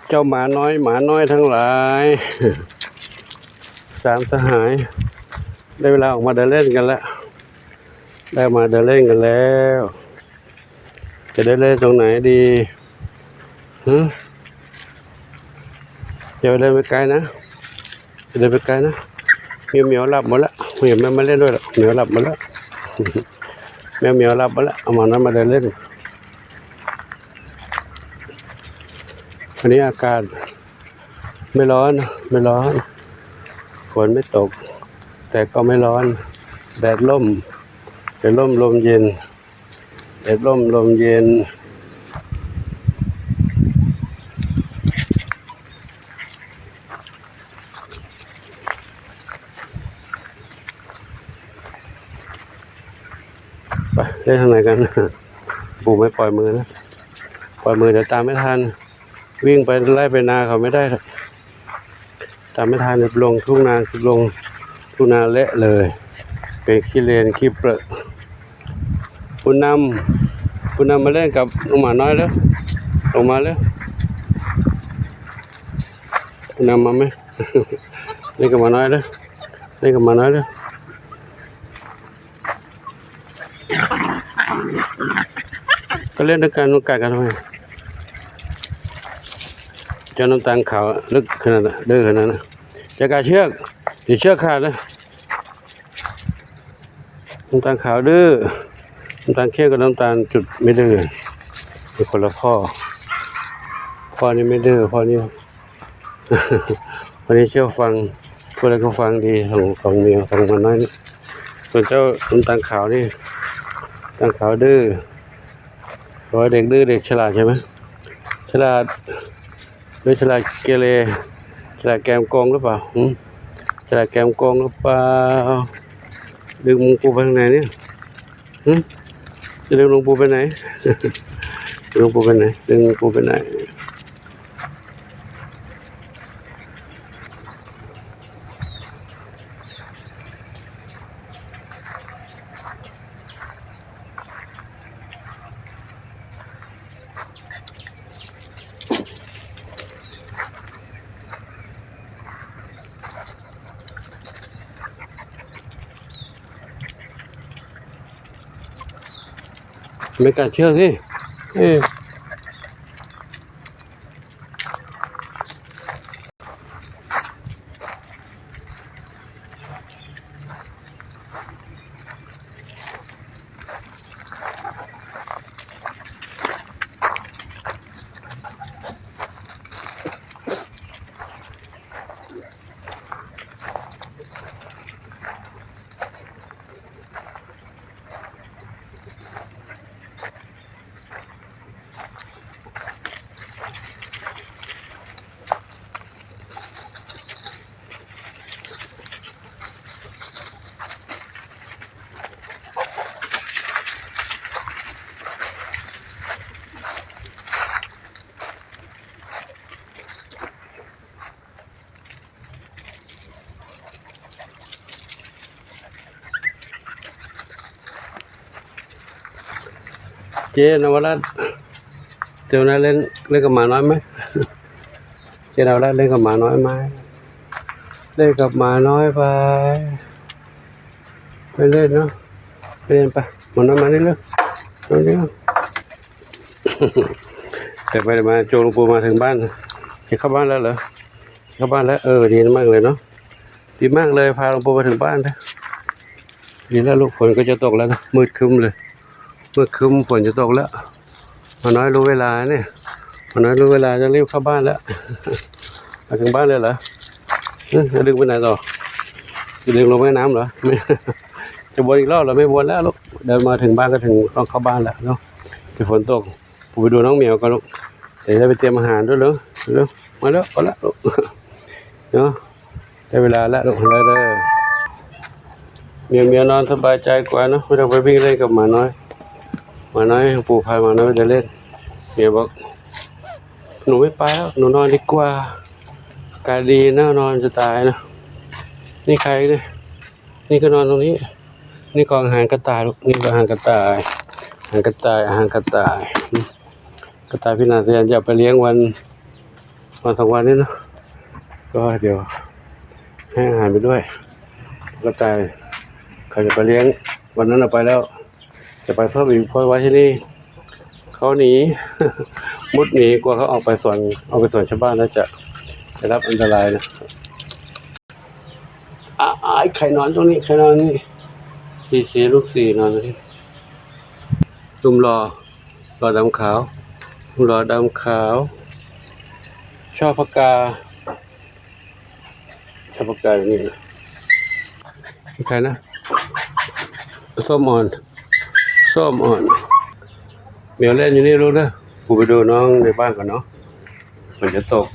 ເຈົ້າໝານ້ອຍ ໝານ້ອຍທັງຫຼາຍ ສາມສະຫາຍ ໄດ້ເວລາອອກມາເດີນເລ່ນກັນແລ້ວ ໄດ້ອອກມາເດີນເລ່ນກັນແລ້ວ. ຈະໄດ້ເລ່ນຕົງໄຫນດີ? ຮະ? ຢ່າໄປເດີນໄປໄກນະ ຢ່າເດີນໄປໄກນະ. ໝຽວໆຫຼັບໝົດລະ ໝຽວບໍ່ມາເລ່ນດ້ວຍລະ ໝຽວຫຼັບໝົດລະ ແມວໝຽວຫຼັບໝົດລະ. ເອົາໝານ້ອຍມາເດີນເລ່ນ. ວັນນີ້ອາກາດ ไม่ร้อน ไม่ร้อน ฝนไม่ตก แต่ก็ไม่ร้อน แดดร่ม แดดร่ม ลมเย็น แดดร่ม ลมเย็น. ไป เล่นทางไหนกัน ปู่ไม่ปล่อยมือนะ ปล่อยมือเดี๋ยวตามไม่ทัน วิ่งไปไล่ไปนาเขาไม่ได้หรอก ตามไม่ทัน ลงทุ่งนา ลงทุ่งนาเละเลย เป็นขี้เลนขี้เปรอะ. ผู้นำ ผู้นำมาเล่นกับน้องหมาน้อยเร็ว ลงมาเร็ว ผู้นำมาไหม เล่นกับหมาน้อยเร็ว เล่นกับหมาน้อยเร็ว. ก็เล่นด้วยกัน มันกัดกันทำไม เจ้าน้ำตาลขาวลึกขนาดนั้น ดื้อขนาดนั้น จะกัดเชือก เดี๋ยวเชือกขาดนะ. น้ำตาลขาวดื้อ น้ำตาลเข้มกับน้ำตาลจุดไม่ดื้อ เป็นคนละพ่อ พ่อนี่ไม่ดื้อ พ่อนี่ พ่อนี่เชื่อฟัง พูดอะไรก็ฟังดี ของ ของเมีย ของหมาน้อยนี่. ส่วนเจ้าน้ำตาลขาวนี่ น้ำตาลขาวดื้อ เพราะว่าเด็กดื้อเด็กฉลาดใช่ไหม ฉลาด หรือฉลาดเกเร ฉลาดแกมโกงหรือเปล่า หึ ฉลาดแกมโกงหรือเปล่า ดึงหลวงปู่ไปทางไหนเนี่ย หึ จะดึงหลวงปู่ไปไหน ดึงหลวงปู่ไปไหน ดึงหลวงปู่ไปไหน. ไม่กัดเชือกสิ เอ้ย เจ๊นวรัตน์ เจ๊นวรัตน์เล่น เล่นกับหมาน้อยไหม เจ๊นวรัตน์เล่นกับหมาน้อยไหม เล่นกับหมาน้อยไป ไปเล่นเนาะ ไปเล่นไป หมาน้อยมานี่เร็ว มานี่เร็ว แต่ไปมาโจรหลวงปู่มาถึงบ้าน จะเข้าบ้านแล้วเหรอ เข้าบ้านแล้ว เออ ดีมากเลยเนาะ ดีมากเลย พาหลวงปู่มาถึงบ้านนะ ดีแล้วลูก ฝนก็จะตกแล้วนะ มืดครึ้มเลย มืดครึ้ม ฝนจะตกแล้ว หมาน้อยรู้เวลาเนี่ย หมาน้อยรู้เวลา จะรีบเข้าบ้านแล้ว มาถึงบ้านเลยเหรอ เอ้ย จะดึงไปไหนต่อ จะดึงลงแม่น้ำเหรอ ไม่ จะวนอีกรอบเหรอ ไม่วนแล้วลูก เดินมาถึงบ้านก็ถึง ต้องเข้าบ้านแล้วเนาะ เดี๋ยวฝนตก ผมไปดูน้องเหมียวก่อนลูก เดี๋ยวจะไปเตรียมอาหารด้วย เร็ว เร็ว มาแล้ว เอาละลูก เนาะ ได้เวลาแล้วลูก แล้วเด้อ เหมียวๆนอนสบายใจกว่าเนาะ ไม่ต้องไปวิ่งเล่นกับหมาน้อย หมาน้อย ปู่พาหมาน้อยไปเดินเล่น เหมียวบอก หนูไม่ไปแล้ว หนูนอนดีกว่า อากาศดีนะ นอนจะตายนะ นี่ใครเนี่ย นี่ก็นอนตรงนี้ นี่กองอาหารกระต่ายลูก นี่ก็อาหารกระต่าย อาหารกระต่าย อาหารกระต่าย กระต่ายพี่นาเตียนจะเอาไปเลี้ยงวัน ວັນສອງວັນນີ້ເນາະ ກໍດຽວໃຫ້ອາຫານໄປດ້ວຍ ກະຕ່າຍ ເຂົາຈະໄປລ້ຽງ ວັນນັ້ນເອົາໄປແລ້ວ ຈະໄປເພີ່ມອີກ ເພາະວ່າທີ່ນີ້ເຂົາໜີ ມຸດໜີ ກວ່າເຂົາອອກໄປສວນ ອອກໄປສວນຊາວບ້ານແລ້ວຈະໄດ້ຮັບອັນຕະລາຍນະ. ອາ ອາຍ ໃຄນອນຕົງນີ້ ໃຄນອນນີ້ ສີ ສີ ລູກສີນອນຕົງນີ້ ໜຸ່ມຫຼໍ່ ຫຼໍ່ດຳຂາວ ໜຸ່ມຫຼໍ່ດຳຂາວ ຊອບພະກາ ຊອບພະກາຢູ່ນີ້ນະ ໃຄນະ ສົ້ມອ່ອນ ສົ້ມອ່ອນ ແມວແລ່ນຢູ່ນີ້ລູກເດີ ກູໄປດູນ້ອງໃນບ້ານກ່ອນເນາະ. ຝົນຈະຕົກ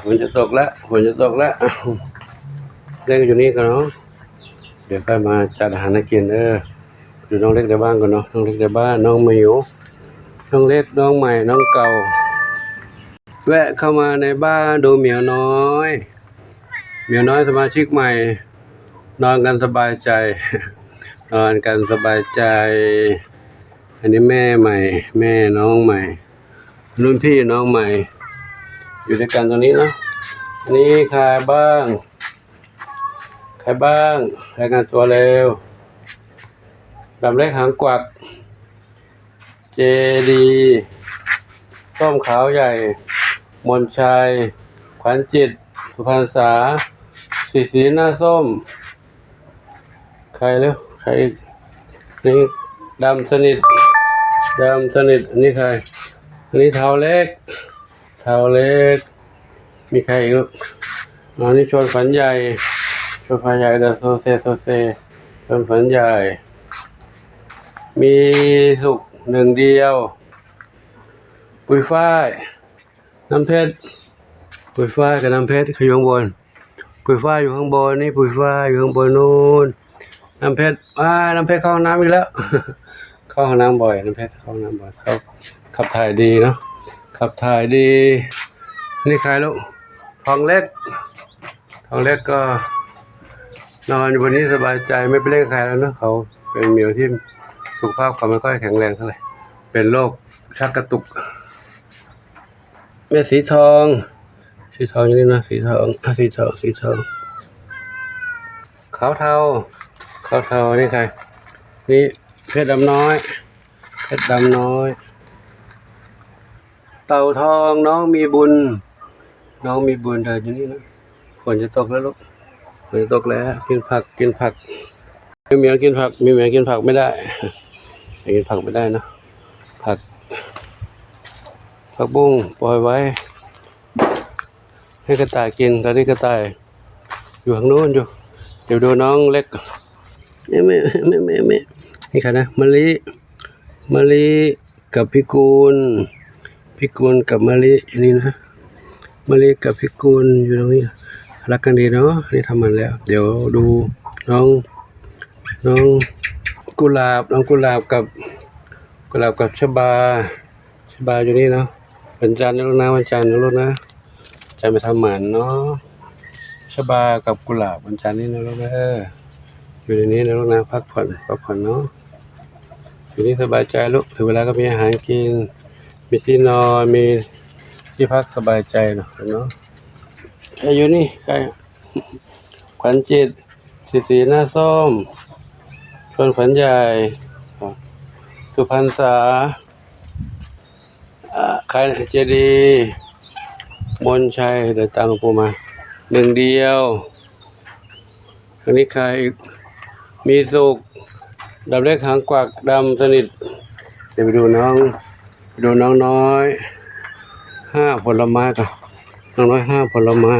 ຝົນຈະຕົກແລ້ວ ຝົນຈະຕົກແລ້ວ ເຫຼັ້ນຢູ່ນີ້ກ່ອນເນາະ ດຽວຄ່ອຍມາຈັດອາຫານໃຫ້ກິນເດີ. ໄປດູນ້ອງເລັກໃນບ້ານກ່ອນເນາະ ນ້ອງເລັກໃນບ້ານ ນ້ອງໝິວ ນ້ອງເລັກ ນ້ອງໃໝ່ ນ້ອງເກົ່າ ແວະເຂົ້າມາໃນບ້ານດູໝຽວນ້ອຍ ໝຽວນ້ອຍສະມາຊິກໃໝ່ ນອນກັນສະບາຍໃຈ ນອນກັນສະບາຍໃຈ. ອັນນີ້ແມ່ໃໝ່ ແມ່ນ້ອງໃໝ່ ລຸ້ນພີ່ນ້ອງໃໝ່ ຢູ່ດ້ວຍກັນຕົງນີ້ເນາະ. ນີ້ໃຄບ້າງ ໃຄບ້າງ ລາຍງານຕົວເລັວ ດຳເລັກຫາງກວັກ ເຈດີ ສົ້ມຂາວໃຫຍ່ ມົນໄຊ ຂວັນຈິດ ສຸພັນສາ ສີສີໜ້າສົ້ມ. ໃຄເລັວ ໃຄອີກ ນີ້ດຳສະໜິດ ດຳສະໜິດ. ອັນນີ້ໃຄ ອັນນີ້ທ້າວເລັກ ທ້າວເລັກ. ມີໃຄອີກລູກ ອັນນີ້ຊົນຂວັນໃຫຍ່ ຊົນຂວັນໃຫຍ່ ດຳໂຊເຊ ໂຊເຊ ຊົນຂວັນໃຫຍ່. ມີສຸກໜຶ່ງດຽວ ປຸຍຝ້າຍ ນ້ຳເພັດ ປຸຍຝ້າຍກັບນ້ຳເພັດ ເຂົາຢູ່ຂ້າງບົນ ປຸຍຝ້າຍຢູ່ຂ້າງບົນນີ້ ປຸຍຝ້າຍຢູ່ຂ້າງບົນໂນ້ນ ນ້ຳເພັດ ອາ ນ້ຳເພັດເຂົ້າຫ້ອງນ້ຳອີກແລ້ວ ເຂົ້າຫ້ອງນ້ຳບ່ອຍ ນ້ຳເພັດເຂົ້າຫ້ອງນ້ຳບ່ອຍ ເຂົາຂັບຖ່າຍດີເນາະ ຂັບຖ່າຍດີ. ນີ້ໃຄລູກ ທອງເລັກ ທອງເລັກກໍນອນຢູ່ບົນນີ້ສະບາຍໃຈ ໄມ່ໄປເລັ່ງໃຄແລ້ວເນາະ ເຂົາເປັນແມວທີ່ສຸຂະພາບເຂົາບໍ່ຄ່ອຍແຂງແຮງເທົ່າໃດ ເປັນໂລກຊັກກະຕຸກ. ແມ່ສີທອງ ສີທອງຢູ່ນີ້ນະ ສີທອງ ອາ ສີທອງ ສີທອງ ຂາວເທົາ ຂາວເທົາ. ນີ້ໃຄ ນີ້ເພັດດຳນ້ອຍ ເພັດດຳນ້ອຍ ເຕົາທອງ ນ້ອງມີບຸນ ນ້ອງມີບຸນ ເດີ ຢູ່ນີ້ນະ. ຝົນຈະຕົກແລ້ວລູກ ຝົນຈະຕົກແລ້ວ ກິນຜັກ ກິນຜັກ. ແມວກິນຜັກ ແມວກິນຜັກໄມ່ໄດ້ ກິນຜັກໄມ່ໄດ້ເນາະ ຜັກ ຜັກບຸ້ງປ່ອຍໄວ້ໃຫ້ກະຕ່າຍກິນ. ຕອນນີ້ກະຕ່າຍຢູ່ທາງໂນ້ນຢູ່ ດຽວດູນ້ອງເລັກ. ແມ່ ແມ່ ແມ່ ແມ່ ນີ້ໃຄນະ ມະລິ ມະລິ ກັບພິກຸນ ພິກຸນກັບມະລິ ນີ້ນະ ມະລິກັບພິກຸນຢູ່ຕົງນີ້ ຮັກກັນດີເນາະ. ນີ້ທຳມັນແລ້ວ ດຽວດູນ້ອງ ນ້ອງກຸຫຼາບ ນ້ອງກຸຫຼາບກັບ ກຸຫຼາບກັບຊະບາ ຊະບາຢູ່ນີ້ເນາະ. ວັນຈັນນະລູກນະ ວັນຈັນນະລູກນະ. ຈັນໄປທຳໝັນເນາະ ຊະບາກັບກຸຫຼາບ ວັນຈັນນີ້ນະລູກເດີ ຢູ່ໃນນີ້ນະລູກນະ ພັກຜ່ອນ ພັກຜ່ອນເນາະ ຢູ່ນີ້ສະບາຍໃຈລູກ ເຖິງເວລາກໍມີອາຫານກິນ ມີທີ່ນອນ ມີທີ່ພັກສະບາຍໃຈເນາະ ເນາະ. ໃຜຢູ່ນີ້ ໃຜ ຂວັນຈິດ ສີສີໜ້າສົ້ມ ຊົນຂວັນໃຫຍ່ ສຸພັນສາ ອາ ຂາຍເຈດີ ມົນໄຊ ໄດ້ຕາມຫຼວງປູ່ມາ ໜຶ່ງດຽວ. ອັນນີ້ໃຄ ມີສຸກ ດຳເລັກຫາງກວັກ ດຳສະໜິດ. ດຽວໄປດູນ້ອງ ໄປດູນ້ອງນ້ອຍຫ້າຜົນລະໄມ້ກ່ອນ ນ້ອງນ້ອຍຫ້າຜົນລະໄມ້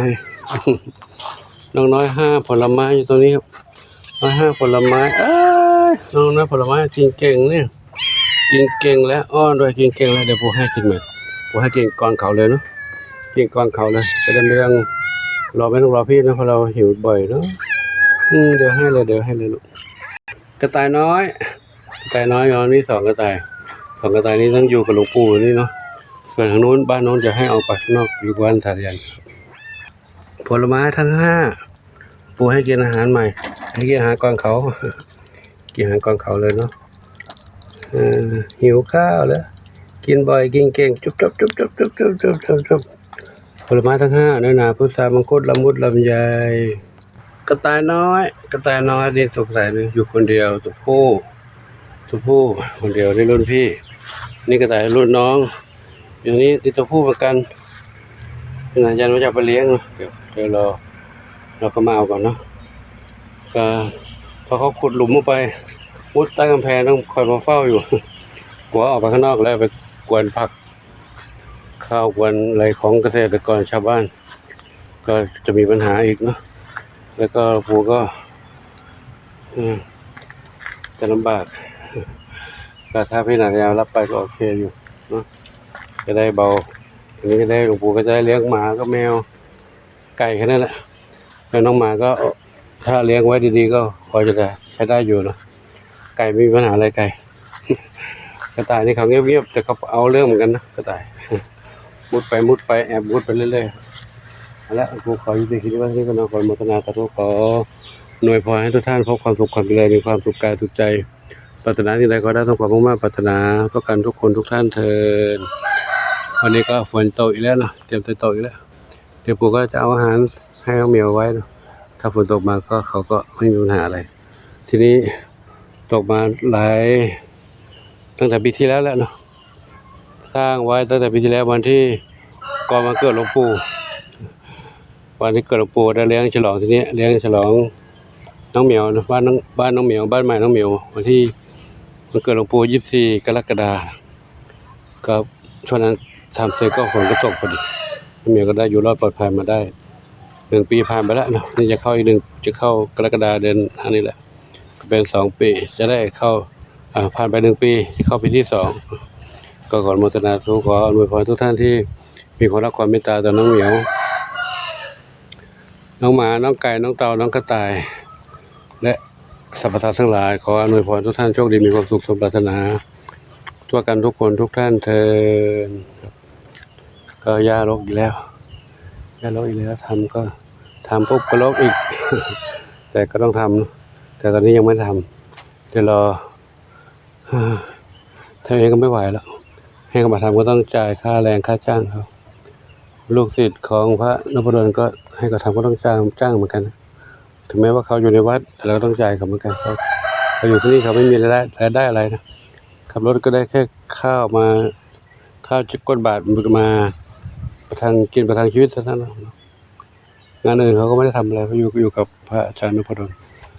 ນ້ອງນ້ອຍຫ້າຜົນລະໄມ້ຢູ່ຕົງນີ້ ນ້ອຍຫ້າຜົນລະໄມ້. ເອີຍ ນ້ອງນ້ອຍຜົນລະໄມ້ກິນເກັ່ງນີ້ ກິນເກັ່ງແລ້ວ ອ້ອນດ້ວຍ ກິນເກັ່ງແລ້ວ. ດຽວປູໃຫ້ກິນໃໝ່ ປູໃຫ້ກິນກ່ອນເຂົາເລີຍເນາະ ກິນກ່ອນເຂົາເລີຍ. ຈະໄດ້ບໍ່ຕ້ອງລໍ ບໍ່ຕ້ອງລໍພີ່ເນາະ ເພາະລາວຫິວບ່ອຍເນາະ. ອືມ ດຽວໃຫ້ເລີຍ ດຽວໃຫ້ເລີຍລູກ. ກະຕ່າຍນ້ອຍ ກະຕ່າຍນ້ອຍ ມີສອງກະຕ່າຍ ສອງກະຕ່າຍນີ້ຕ້ອງຢູ່ກັບຫຼວງປູ່ນີ້ເນາະ. ສ່ວນທາງໂນ້ນ ບ້ານໂນ້ນຈະໃຫ້ອອກໄປຂ້າງນອກ ຢູ່ບ້ານສາລະຍັນ. ຜົນລະໄມ້ທັງຫ້າ ປູໃຫ້ກິນອາຫານໃໝ່ ໃຫ້ກິນອາຫານກ່ອນເຂົາ ກິນອາຫານກ່ອນເຂົາເລີຍເນາະ. ເອີ ຫິວຂ້າວແລ້ວ ກິນບ່ອຍ ກິນເກັ່ງ ຈຸບ ຈຸບ ຈຸບ ຈຸບ ຈຸບ ຈຸບ ຈຸບ ຈຸບ ຈຸບ. ຜົນລະໄມ້ທັງຫ້າ ເນື້ອໜາ ພຸດສາ ມັງຄຸດ ລຳມຸດ ລຳໄຍ. ກະຕ່າຍນ້ອຍ ກະຕ່າຍນ້ອຍ ນີ້ຕົວກະຕ່າຍນີ້ຢູ່ຄົນດຽວ ຕົວຜູ້ ຕົວຜູ້ຄົນດຽວ ນີ້ລຸ້ນພີ່ ນີ້ກະຕ່າຍລຸ້ນນ້ອງ ຢູ່ນີ້ຕິດຕົວຜູ້ເໝືອນກັນນະ. ຢ້ານວ່າຈະເອົາໄປລ້ຽງ ດຽວ ດຽວລໍ ລໍເຂົາມາເອົາກ່ອນເນາະ. ກະພໍເຂົາຂຸດຫຼຸມອອກໄປ ມຸດໃຕ້ກຳແພງ ຕ້ອງຄອຍມາເຝົ້າຢູ່ ກົວອອກໄປຂ້າງນອກແລ້ວໄປກວນຜັກ ຂ້າວກວນໄຮ່ຂອງກະເສດຕະກອນຊາວບ້ານ ກໍຈະມີບັນຫາອີກເນາະ. ແລ້ວກໍປູກກໍ ເອີ ຈະລຳບາກ ກໍຖ້າພິຈາລະນາແລ້ວ ລັບໄປກໍໂອເຄຢູ່ເນາະ ຈະໄດ້ເບົາ. ອັນນີ້ກໍໄດ້ ຫຼວງປູກໍຈະໄດ້ລ້ຽງໝາກັບແມວ ໄກ່ແຄ່ນັ້ນແຫຼະ ແລ້ວນ້ອງໝາກໍ ຖ້າລ້ຽງໄວ້ດີໆ ກໍພໍຈະໄດ້ ໃຊ້ໄດ້ຢູ່ເນາະ. ໄກ່ບໍ່ມີບັນຫາອະໄລ ໄກ່ ກະຕ່າຍນີ້ເຂົາງຽບໆ ແຕ່ເຂົາເອົາເລື່ອງເໝືອນກັນນະ ກະຕ່າຍ ມຸດໄປມຸດໄປ ແອບມຸດໄປເລື້ອຍໆ. ເອົາລະ ກູຂໍຢຸດຄລິບໄວ້ເທົ່ານີ້ກ່ອນເນາະ. ຂໍອະນຸໂມທະນາສາທຸ ຂໍອຳນວຍພອນໃຫ້ທຸກທ່ານພົບຄວາມສຸກຄວາມຈະເລີນ ມີຄວາມສຸກກາຍສຸກໃຈ ປາດຖະໜາສິ່ງໃດຂໍໄດ້ສົມຄວາມມຸ່ງມາດປາດຖະໜາ ພວກກັນທຸກຄົນທຸກທ່ານເທີ້ນ. ວັນນີ້ກໍຝົນຕົກອີກແລ້ວເນາະ ຕຽມຈະຕົກອີກແລ້ວ. ດຽວປູກໍຈະເອົາອາຫານໃຫ້ນ້ອງໝຽວໄວ້ເນາະ ຖ້າຝົນຕົກມາກໍ ເຂົາກໍບໍ່ມີບັນຫາອະໄລ. ທີນີ້ຕົກມາຫຼາຍ ຕັ້ງແຕ່ປີທີ່ແລ້ວແຫຼະເນາະ ສ້າງໄວ້ຕັ້ງແຕ່ປີທີ່ແລ້ວ ວັນທີ່ ກ່ອນວັນເກີດຫຼວງປູ່ ວັນທີ່ເກີດຫຼວງປູ່ ໄດ້ລ້ຽງສະຫຼອງທີ່ນີ້ ລ້ຽງສະຫຼອງນ້ອງໝຽວເນາະ ບ້ານນ້ອງ ບ້ານນ້ອງໝຽວ ບ້ານໃໝ່ນ້ອງໝຽວ ວັນທີ່ ວັນເກີດຫຼວງປູ່ ຊາວສີ່ ກໍລະກະດາ. ກໍຊ່ວງນັ້ນ ສາມເດືອນກໍຝົນກໍຕົກພໍດີ ເມຍກໍໄດ້ຢູ່ລອດປອດໄພມາໄດ້ໜຶ່ງປີຜ່ານໄປແລ້ວເນາະ. ນີ້ຈະເຂົ້າອີກໜຶ່ງ ຈະເຂົ້າກໍລະກະດາເດືອນຫ້ານີ້ແຫຼະ ກໍເປັນສອງປີ ຈະໄດ້ເຂົ້າ ອາ ຜ່ານໄປໜຶ່ງປີ ຈະເຂົ້າປີທີສອງ. ກໍຂໍອະນຸໂມທະນາສາທຸ ຂໍອຳນວຍພອນໃຫ້ທຸກທ່ານທີ່ມີຄວາມຮັກຄວາມເມດຕາຕໍ່ນ້ອງໝຽວ ນ້ອງໝາ ນ້ອງໄກ່ ນ້ອງເຕົ່າ ນ້ອງກະຕ່າຍ ແລະ ສັບພະສັດທັງຫຼາຍ ຂໍອຳນວຍພອນທຸກທ່ານໂຊກດີ ມີຄວາມສຸກສົມປາດຖະໜາ ທົ່ວກັນທຸກຄົນທຸກທ່ານເທີ້ນ. ກໍຢ່າລົກອີກແລ້ວ ຢ່າລົກອີກແລ້ວ ທຳກໍ ທຳປຸບກໍລົກອີກ ແຕ່ກໍຕ້ອງທຳ ແຕ່ຕອນນີ້ຍັງບໍ່ໄດ້ທຳ ດຽວລໍ ທຳເອງກໍບໍ່ໄຫວແລ້ວ ໃຫ້ເຂົາມາທຳກໍຕ້ອງຈ່າຍຄ່າແຮງຄ່າຈ້າງເຂົາ. ລູກສິດຂອງພະນົບພະດົນກໍໃຫ້ເຂົາທຳກໍຕ້ອງຈ້າງ ຈ້າງເໝືອນກັນ ເຖິງແມ້ວ່າເຂົາຢູ່ໃນວັດ ແຕ່ເຮົາກໍຕ້ອງຈ່າຍເຂົາເໝືອນກັນ ເຂົາ ເຂົາຢູ່ທີ່ນີ້ເຂົາໄມ່ມີລາຍໄດ້ ລາຍໄດ້ອະໄລນະ ຂັບລົດກໍໄດ້ແຄ່ຂ້າວມາ ຂ້າວຈະກົ້ນບາດມາປະທັງກິນປະທັງຊີວິດເທົ່ານັ້ນເນາະ. ງານອື່ນເຂົາກໍບໍ່ໄດ້ທຳອະໄລ ເຂົາຢູ່ ຢູ່ກັບພະອາຈານນົບພະດົນ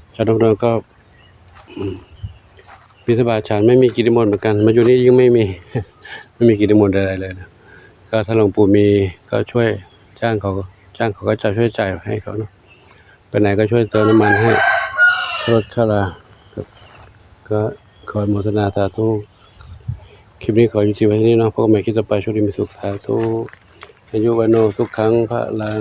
ອາຈານນົບພະດົນກໍ ອືມ ບິນທະບາດ ອາຈານໄມ່ມີກິດນິມົນເໝືອນກັນ ມາຢູ່ນີ້ຍິ່ງໄມ່ມີ ໄມ່ມີກິດນິມົນໃດໆເລີຍນະ. ກໍຖ້າຫຼວງປູ່ມີກໍຊ່ວຍຈ້າງເຂົາ ຈ້າງເຂົາກໍຈະຊ່ວຍຈ່າຍໃຫ້ເຂົາເນາະ ໄປໄຫນກໍຊ່ວຍເຕີມນ້ຳມັນໃຫ້ ຄ່າລົດຄ່າລາ ກໍຂໍອະນຸໂມທະນາສາທຸ. ຄລິບນີ້ຂໍຍຸຕິໄວ້ເທົ່ານີ້ເນາະ ພົບກັນໃໝ່ຄລິບຕໍ່ໄປ ໂຊກດີມີສຸກ ສາທຸ ອາຍຸວັນໂນສຸຂັງພະລັງ.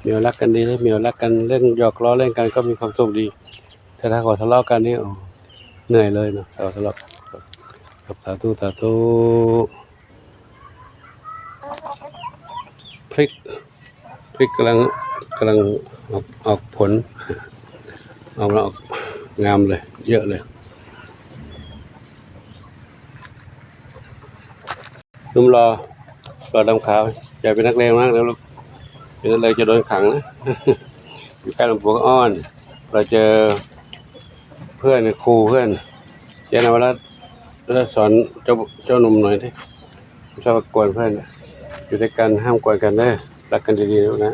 ເມຍລັກກັນດີເດີ ເມຍລັກກັນ ເລ່ນຫຍອກລໍ້ເລ່ນກັນກໍມີຄວາມສຸກດີ ແຕ່ຖ້າເຂົາທະເລາະກັນນີ້ ໂອ້ ເມື່ອຍເລີຍເນາະ ເຂົາທະເລາະກັນ. ສາທຸ ສາທຸ. ພລິກ ພລິກກຳລັງ ກຳລັງອອກ ອອກຜົນ ອອກມາ ອອກງາມເລີຍ ເຍອະເລີຍ. ໜຸ່ມຫຼໍ່ ຫຼໍ່ດຳຂາວ ຢ່າເປັນນັກເລງມາກເດີລູກ ເປັນນັກເລງຈະໂດນຂັງນະ. ຢູ່ໃກ້ຫຼວງປູ່ກໍອ່ອນ ເວລາເຈີເພື່ອນ ຄູເພື່ອນ ເຈົ້ານະວະລັດ ສອນເຈົ້າ ເຈົ້າໜຸ່ມໜ້ອຍເດ້ ຊອບກວນເພື່ອນ ຢູ່ດ້ວຍກັນຫ້າມກວນກັນເດີ ລັກກັນດີໆລູກນະ.